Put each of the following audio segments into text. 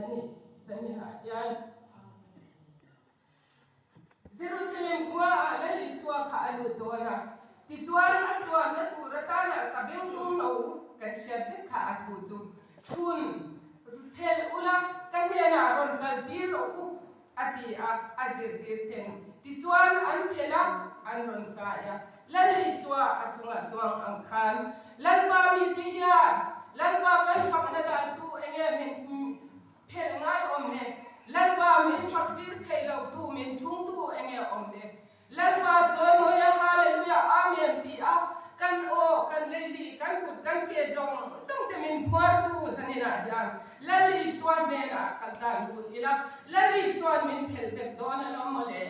em a ni zaninah hian. Jerusalem khuaah Lal Isua kha a lut dawn a, tichuan a chuanna tur atana sabengtung no kan hriat vek kha a thu chu, Chhun phelh ula ka hnenah rawn kal tir rawh u, a ti a, a zirtir ten. Tichuan an phelh a, an rawn kai a. Lal Isua a chungah chuang ang khan, Lalpa mite hian Lalpa kan fakna dan tu enge min Phelh ngai awm e. Lalpa min fak tir thei lo tu min thlung tu enge awm e. Lalpa chawimawi a Hallelujah Amen ti a kan aw kan leili kan kut kan ke zawng zawng te min phuar tu zanin ah hian Lal Isua hnen ah kal tlan lut ila Lal Isuan min phelh vek dawn alawm mawle.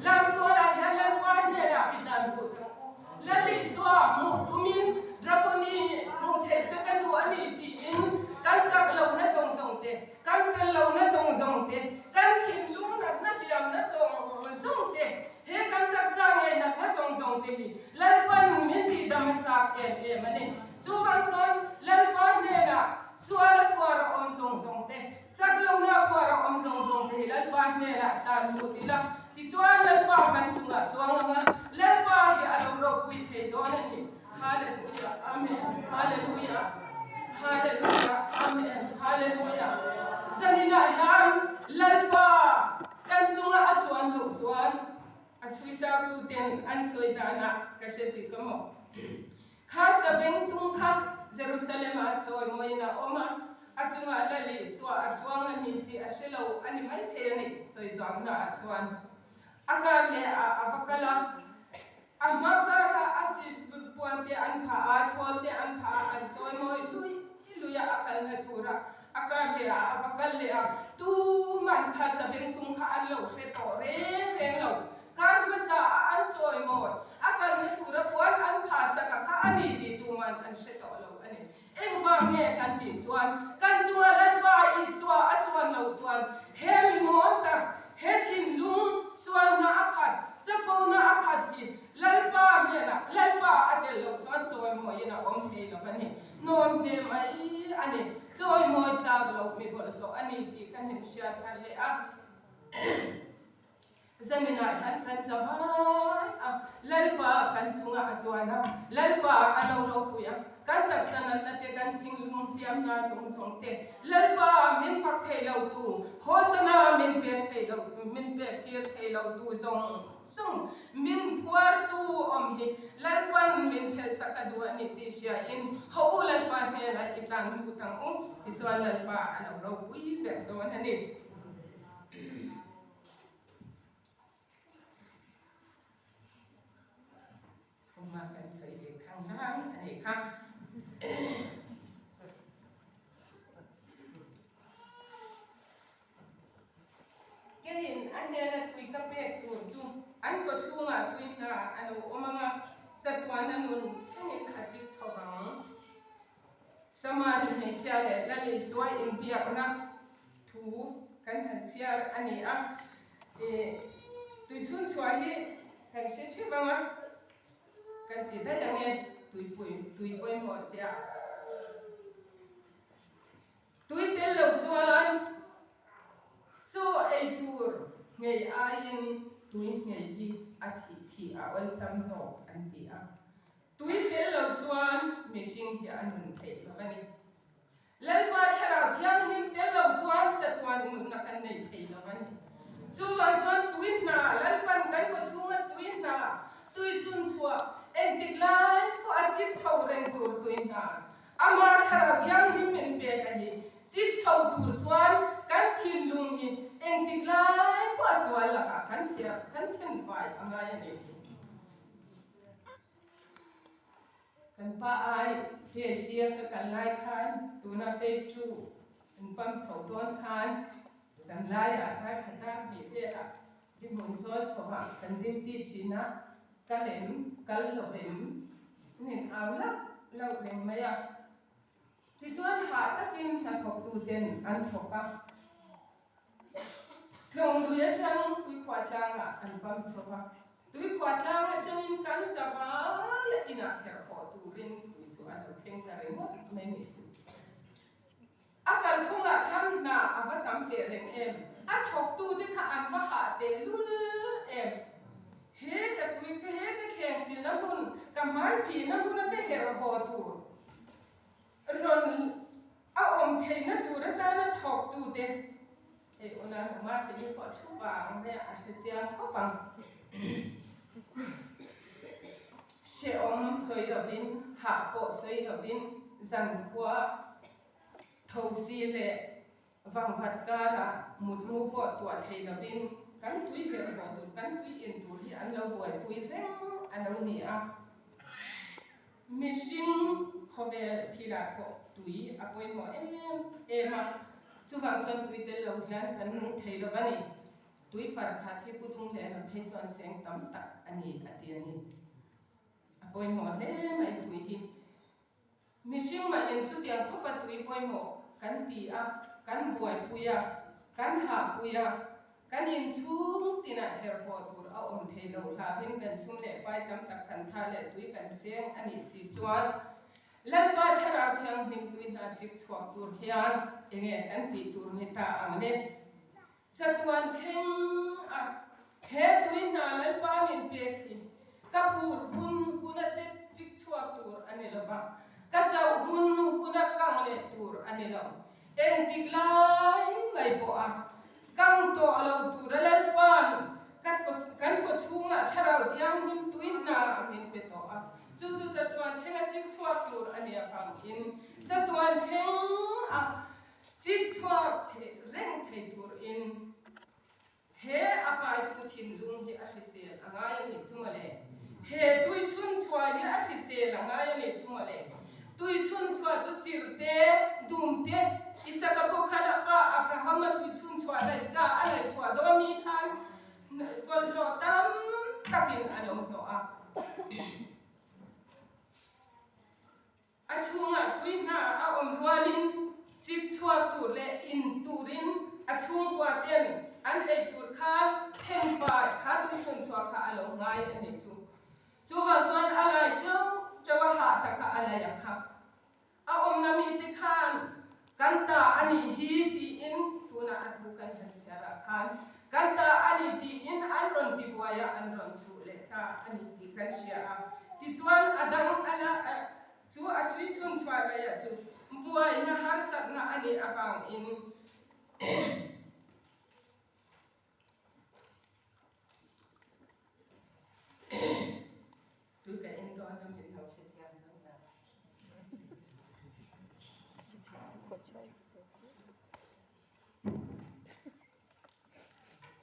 Lamtual ah hian Lalpa hnen ah i tlan lut ang u. Lal Isua hmuh tumin Dragoni hmuh theih che ka duh a ni tiin kan chak lohna zawng zawng te, kan fel lohna zawng zawng te, kan thinlung natna hliamna zawng zawng te, he kan taksa ngei natna zawng zawng te hi Lalpan min tihdam a chak em em a ni. Chuvang chuan Lalpa hnenah suala phuar a awm zawng zawng te, Chak lohna phuar a awm zawng zawng thei Lalpa hnenah tlan lut ila, tichuan Lalpa kan chungah chuang ang a, Lalpa hi a lo ropui thei dawn a ni. Hallelujah, Amen, Hallelujah, Hallelujah, Amen, Hallelujah. Zaninah hian Lalpa kan chunga a chuan loh chuan a chhui zau tuten an sawi danah ka hre dik a maw? Kha sabengtung kha Jerusalem-ah chawimawiin a awm a, a chungah Lal Isua a chuang a ni tih a hre lo a ni maithei a ni, sawi zauna-ah chuan. A kar leh ah a va kal a, a hma karah a sis puan te an phah a, chhawl te an phah a, an chawimawi lui lui a, a kalna turah a kar leh ah a va kal leh a, tuman kha sabengtung kha an lo hre tawh reng reng lo. Kar hmasa a an chawimawi, a kalna tura puan an pha sak a kha a ni tih tuman an hre tawh lo a ni. Engvang nge kan tih chuan kan chunga Lalpa Isua a chuan loh chuan he mi mawl tak, he thinlung sualna a khat, chapona a khat hi Lalpa hnenah Lalpa a tel loh chuan chawimawiin a awm thei lo a ni. Hnawm hle mai a ni. Chawimawi tlak loh mi bawlhhlawh a ni tih kan inhriat thar leh a. Zaninah hian kan za vai a, Lalpa kan chungah a chuan a, Lalpa a lo ropui a, kan taksa natna te, kan thinglung hliamna zawng zawng te, Lalpa min fak thei lo tu, Hosana min pek thei lo, min pek tir thei lo tu zawng zawng, min phuar tu awm hi Lalpan min phelhsak a duh a ni tih hriain haw u Lalpa hnenah i tlan lut ang u, tichuan Lalpa a lo ropui ber dawn a ni. Thuma kan sawi ve khang hlang a nih kha. Keiin a hnena tui ka pek tur chu an kaw chhungah tui hna a lo awm ang a, chatuan a nun thlengin a chik chho vang. Samari hmeichhia leh Lal Isua inbiakna thu kan han chhiar a ni a. Ih, tuichhun chhuah hi kan hre theuh ang a, kan ti daih ang e, tuipui, tui pawimawh chiah. Tui tel lo chuan chaw ei tur nghei aiin tui nghei hi a thih thih a awlsam zawk an ti a. Tui tel lo chuan mihring hi a nun theih lo a ni. Lalpa Thlarau Thianghlim tel lo chuan chatuan nunna kan nei thei lo a ni. Chuvang chuan tui hna, Lalpan kan kaw chhunga tui hna, tui chhun chhuah, engtik lai pawh a chik chho reng tur tui hna, Ama Thlarau Thianghlim min pek a ni. Chik chho tur chuan kan thinlung hi engtik lai pawh a sual lakah kan thiam, kan thenfai a ngai a ni chu. Kan pa ai PHC a ka kal lai khan tuna phase 2 an pump chho dawn khan zan laiah tar khata hnih velah dinhmun zawl chhoah kan duty thin a, kal em kal lo em an in au lauh lauh reng mai a. Tichuan hah takin hnathawktuten an thawk a, Tlawng lui atang Tuikhuah tlangah an pam chho a, Tuikhuah tlang atangin kan zavaia inah herh haw turin tui chu a lo thleng ta ringawt mai ni chu. A kalphungah khan hna a va tam teh reng em? A thawktute kha an va hah teh lul em? He ka tui ka he ka thleng silna hmun, ka hmai phihna hmuna ka herh haw tur rawn a awm theihna tur atana thawktute hei una numa te hi pawh thu vang mai a hre chiang khawp ang. Hrehawm sawi lovin, hah pawh sawi lovin zankhua thosi leh Vangvat karah mutmu pawh tuah thei lovin kan tui herh haw tur, kan tui in tur hi an lo buaipui reng a lo ni a. Mihring khawvel thilah pawh tui a pawimawh em em a, chuvang chuan tui tel lo hian kan nung thei lo a ni. Tui far khat hi pu dung leh lam phei chuan cheng tam tak a ni a ti a ni. A pawimawh hle mai tui hi. Mihring mah in chutiang khawpa tui pawimawh kan ti a, kan buaipui a, kan hahpui a, kan inchhung tinah herhhaw tur a awm thei lo hlauhin kan sum leh pai tam tak kan tha leh tui kan seng a nih si chuan Lalpa Thlarau Thianghlim tui hna chik chhuak tur hian enge kan tih tur ni ta ang le? Chatuan thleng a, he tui hna Lalpa min pek hi ka phur hun huna chek chik chhuak tur a ni lo va, ka chauh hun huna kang leh tur a ni lo. Engtik lai mai pawha kang tawh lo tura Lalpa'n ka kan kawchhungah Thlarau Thianghlim tui hna min pe tawh a, chu chu chatuan thlenga chik chhuak tur a nih avangin chatuan thleng a Chik chhuak theih reng thei turin he a paitu thinlung hi a hrisel a ngai a nih chu mawle. He tui chhun chhuah hi a hrisel a ngai a nih chu mawle. Tui chhun chhuah chu chirh te, dum te, Isaka pawh khan a pa Abrahama tui chhun chhuah laih sa a laih chhuah dawn ni khan bawlhhlawh tam takin a lo hnawh a. A chhungah tui hna a awm rualin chip chhuak tur leh in turin a chhungkua ten an ei tur kha thenfai kha tui chhun chhuah kha a lo ngai a nih chu. Chuvang chuan a lai teuh teuh a hah taka a lei a kha. A awmna mite khan kan ta a nih hi tiin tunah a thu kan han chhiar ah khan kan ta a ni tiin an rawn tibuai a an rawn chhuh leh ta a ni tih kan hria a. Tichuan a dang a la chu a tui chhun chhuah laiah chu buaina harsatna a nih avangin Tui ka en dawn a min lo hrethiam zo ta.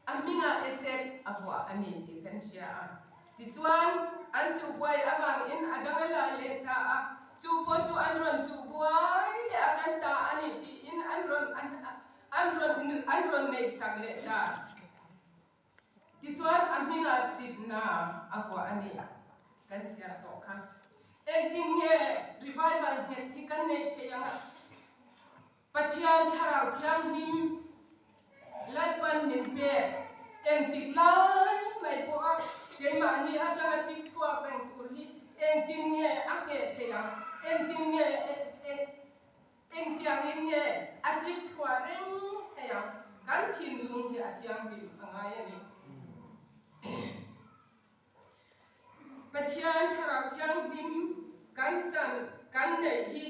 A hmingah Esek a vuah a ni tih kan hria a. Tichuan, an chuhbuai avangin a dang a lai leh ta a, chu pawh chu an rawn chuhbuai leh a kan ta a ni tiin an rawn an rawn an rawn neihsak leh ta. Tichuan, a hmingah sitna a vuah a ni. Kan chhiar tawh kha. Engtin nge revival nghet hi kan neih theih ang a? Pathian Thlarau Thianghlim Lalpan min pek engtik lai mai pawha keimahni atanga chik chhuak reng tur hi engtin nge a ngheh theih ang? Engtin nge Engtiangin nge a chip chhuah reng thei ang? Kan thinlung hi a thianghlim a ngai a ni. Pathian Thlarau Thianghlim kan chan kan neih hi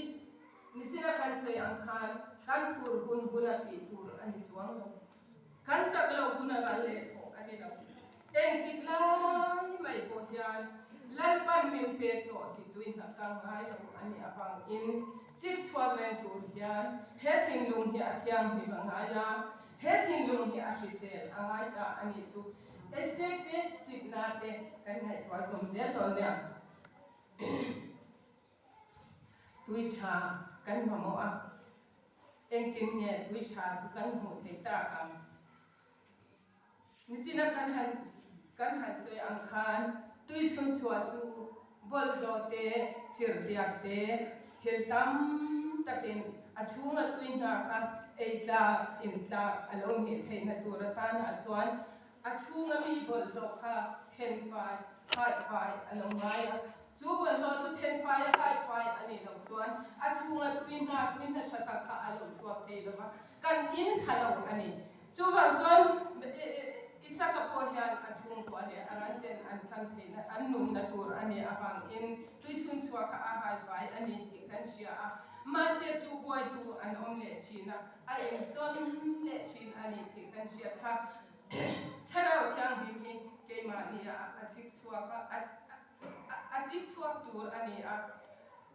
nichina kan sawi ang khan kan phur hun hun a tih tur a ni chuang lo. Kan chak loh hun a ral leh pawh a ni lo. Engtik lai mai pawh hian Lalpan min pek tawh hi tui hna ka ngai lo a nih avangin chip chhuat reng tur hian he thinlung hi a thianghlim a ngai a, he thinlung hi a hrisel a ngai ta a nih chu Esek te sipna te kan ngaihtuah zawm zel dawn nia. Tui tha kan mamawh a, engtin nge tui tha chu kan hmuh theih tak ang? Nichina kan han kan han sawi ang khan tui chhun chhuah chu bawlhhlawh te, chirhdiak te, thil tam takin a chhunga tui hna kha ei tlak, in tlak a lo nih theihna tur atana chuan A chhunga mi bawlhhlawh kha thenfai, haihfai a lo ngai a. Chu bawlhhlawh chu thenfai a haihfai a nih loh chuan a chhunga tui hna, tui hna tha tak kha a lo chhuak thei lo va. Kan in tha lo a ni. Chuvang chuan Isaka pawh hian a chhungkua leh a ranten an thlang theihna, an nunna tur a nih avangin tuichhun chhuah kha a haifai a ni tih kan hria a. Mahse chu buaitu an awm leh thin a, a insawn leh thin a ni tih kan hriat kha. Thlarau Thianghlim hi keimahnia a chik chhuak a, a chik chhuak tur a ni a,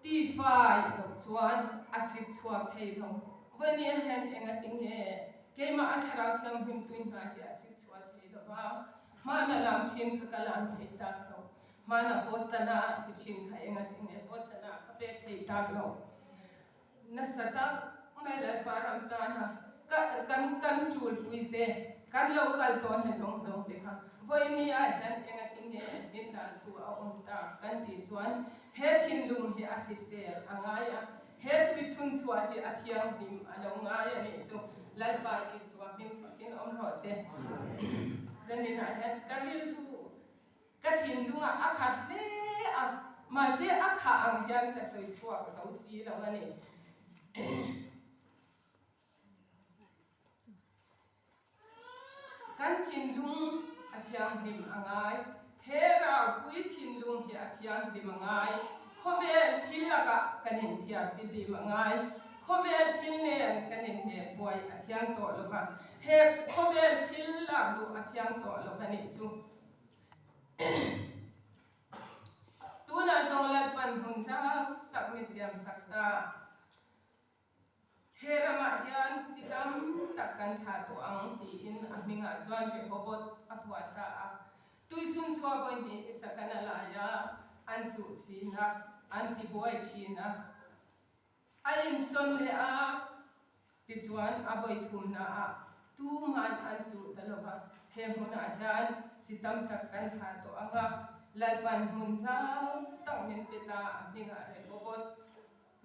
tifai loh chuan a chik chhuak thei lo. Vawinia hian engati nge keimah a Thlarau Thianghlim tui hna hi a chik chhuah thei lo va, hmana lam thin kha ka lam thei tak lo, hmana Hosana ti thin kha engati nge Hosana ka pek thei tak lo. Nasa tak mai Lalpa ram tana kan kan tulpui te, kan lo kal tawh hna zawng zawng te kha vawiini ah hian engati nge min dan tu a awm ta kan tih chuan he thinlung hi a hrisel a ngai a, he tui chhun chhuah hi a thianghlim a lo ngai a nih chu Lalpa Isua hming fakin awm rawh se. Zanin ah hian ka rilru Ka thinlungah a khat hle a, mahse a khah ang hian ka sawi chhuak zo si lo a ni. Kan thinlung a thianghlim a ngai, he raupui thinlung hi a thianghlim a ngai, khawvel thil lakah kan inthiar fihlim a ngai, khawvel thil nen kan inhmel buai a thiang tawh lo va, he khawvel thil lak luh a thiang tawh lo a nih chu. Tunah zawng Lalpan hmun zau tak mi siam sak ta. He ramah hian chi tam tak kan thlah tawh ang tiin a hmingah chuan Rehoboth a phuah ta a. Tuichhun chhuah vawi hnih Isakana laia an chuh thin a, an tibuai thin a. A insawn leh a, tichuan a vawi thumnaah tuman an chuh ta lo va, he hmunah hian chi tam tak kan thlah tawh ang a, Lalpan hmun zau tak min pe ta, a hmingah Rehoboth.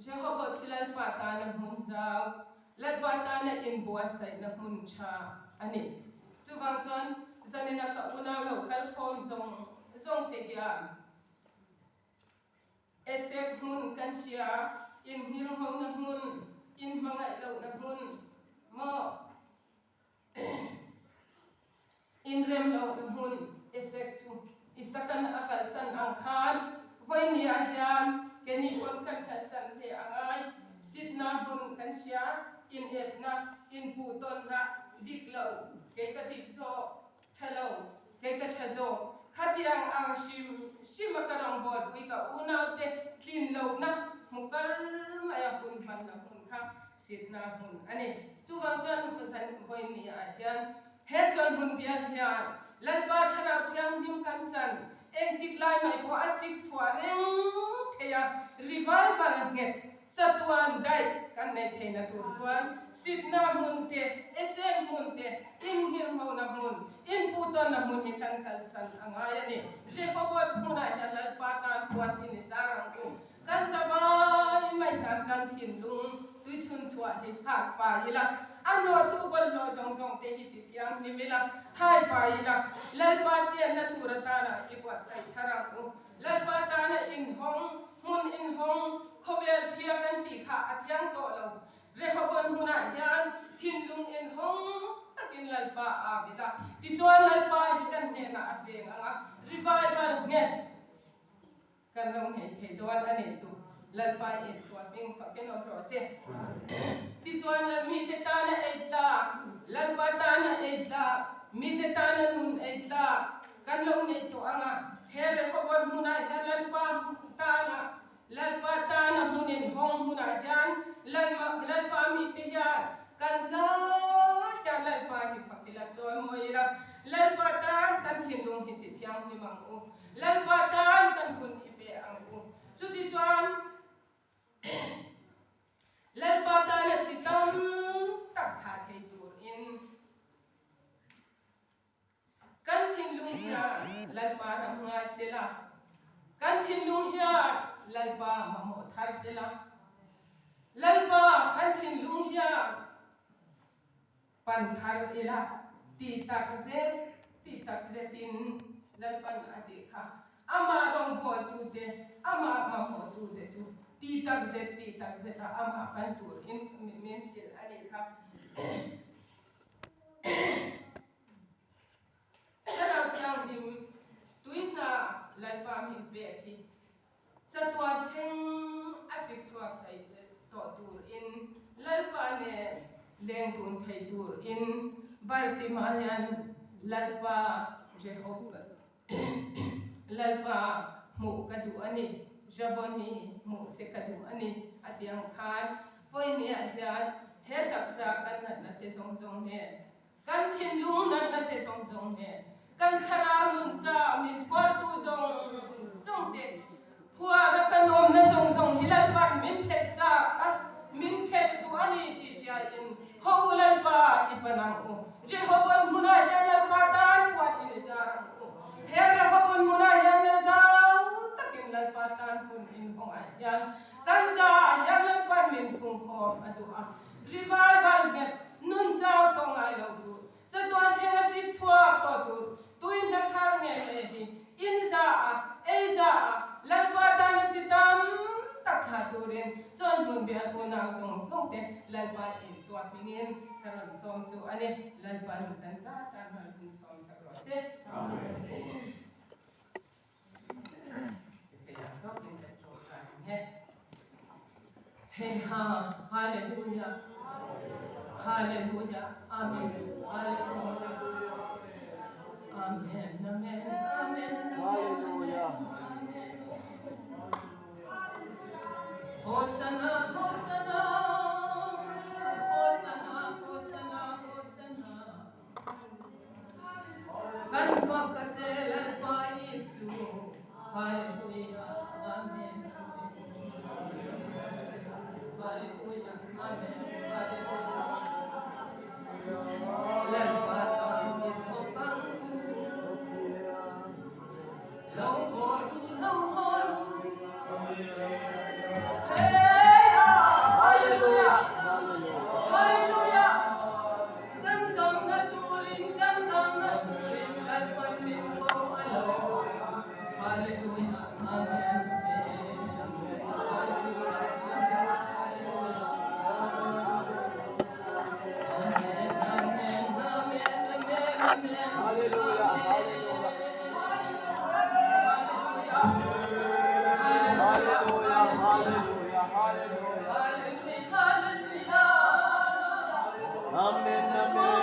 Rehoboth hi Lalpa tana hmun zau, Lalpa tana inbuatsaihna hmun tha a ni. Chuvang chuan zanina ka unau lo kalkhawm zawng zawng te hian, Esek hmun kan hria, inhmilhmona hmun, inhmangaih lohna hmun maw? Inrem lohna hmun Esek chu Isakan a kalsan ang khan vawinia hian keni pawn kan kalsan hle a ngai. Sitna hmun kan hria, inepna, inpuhtawnna, dik lo, kei ka dik zawk, Tha lo, kei ka tha zawk. Khatiang ang hrim hrim a ka rawngbawlpui ka unaute tlin lohna hmu kar mai a hun hmanna hmun kha sitna hmun a ni. Chuvang chuan vawiin ni ah hian he chuan hmun bial hian Lalpa Thlarau Thianghlim kan chan engtik lai mai pawh a chik chhuah reng thei a, revival nghet Chatuan daih kan neih theihna tur chuan sitna hmun te, eseng hmun te, inhirhmona hmun, inpuhtawnna hmun hi kan kalsan a ngai a ni. Rehoboth hmunah hian Lalpa tan chuan thi ni sar ang u. Kan zavai mai hian kan thinlung tuichhun chhuah hi hak fai ila, a hnawhtu bawlhhlawh zawng zawng te hi ti thianghlim ila, hai fai ila, Lalpa chianna tur atana i buatsaih thar ang u. Lalpa tana inhawng, hmun inhawng, khawvel thia kan tih kha a thiang tawh lo. Rehoboam hmunah hian thinlung inhawng takin Lalpa a vil a, tichuan Lalpa hi kan hnenah a cheng ang a, revival nghet kan lo ngei thei dawn a nih chu. Lalpa Isua hming fakin awm rawh se. Tichuan mite tana ei tlak, Lalpa tana ei tlak, mite tana nun ei tlak, Kan lo neih tawh ang a, he Rehoboth hmunah hian Lalpa tana, Lalpa tana hmun inhawng hmunah hian Lalpa mite hian kan zai hian Lalpa hi fak ila, chawimawi ila, Lalpa tan kan thinlung hi ti thianghlim ang u, Lalpa tan kan hun i pe ang u. Chutichuan Lalpa tana chi tam tak thlah thei turin Kan thinlung hian Lalpa ram ngai sela, kan thinlung hian Lalpa mamawh thar sela, Lalpa kan thinlung hian pan thar ila ti tak zet ti tak zetin Lalpan a tih kha amah rawngbawltute, amah mamawhtute chu ti tak zet ti tak zeta amah pan turin min hrilh a nih kha. Leng dun thei tur in Bartima hian Lalpa Jehovah Lalpa hmuh ka duh a ni, Jaboni hmuh che ka duh a ni a ti ang khan vawinia hian he taksa kan natna te zawng zawng nen, kan thinlung natna te zawng zawng nen, kan thlarau nun cha min phuartu zawng zawng te Phuara kan awmna zawng zawng hi Lalpa'n min phelh chak a, min phelh duh a ni tih hriain haw u Lalpa i pan ang u. Rehoboam hmunah hian Lalpa tan puan in i zar ang u. He Rehoboam hmunah hian Lal zau takin Lalpa tan hun in hawngah hian kan zaah hian Lalpa'n min phungkhawm a duh a. Revival nghet nun chau tawh ngai lo tur Chatuan thlenga chip chhuak tawh tur tui hla thar nge mai hi in za a, ei za a, Lalpa tana chi tam tak thlah turin chuan hmun bial unau zawng zawng te Lalpa Isua hmingin ka rawn sawm chu a ni. Lalpa nu kan za tan hman hun sawm sak rawh se. Amen. Hei ha, Hallelujah, Hallelujah, Amen, Hallelujah, Amen, Amen, Amen, Hallelujah, Amen. Hosanna, Hosanna, Hosanna, Hosanna, Hosanna. Kan fak a che Lalpa Isu, Hallelujah, Amen, Hallelujah, Amen, Hallelujah. Lalpa tan i thawk ang u, lo haw ru, lo haw ru. Hey ha, Hallelujah, Hallelujah. Kan damna turin, kan damna turin Lalpan min ko a lo. Hallelujah, Amen, Amen, Hallelujah, Hallelujah, Amen, Amen, Amen, Amen, Amen, Hallelujah, Hallelujah, Hallelujah, Hallelujah, Hallelujah, Hallelujah. Hallelujah, Hallelujah. Amen, Amen.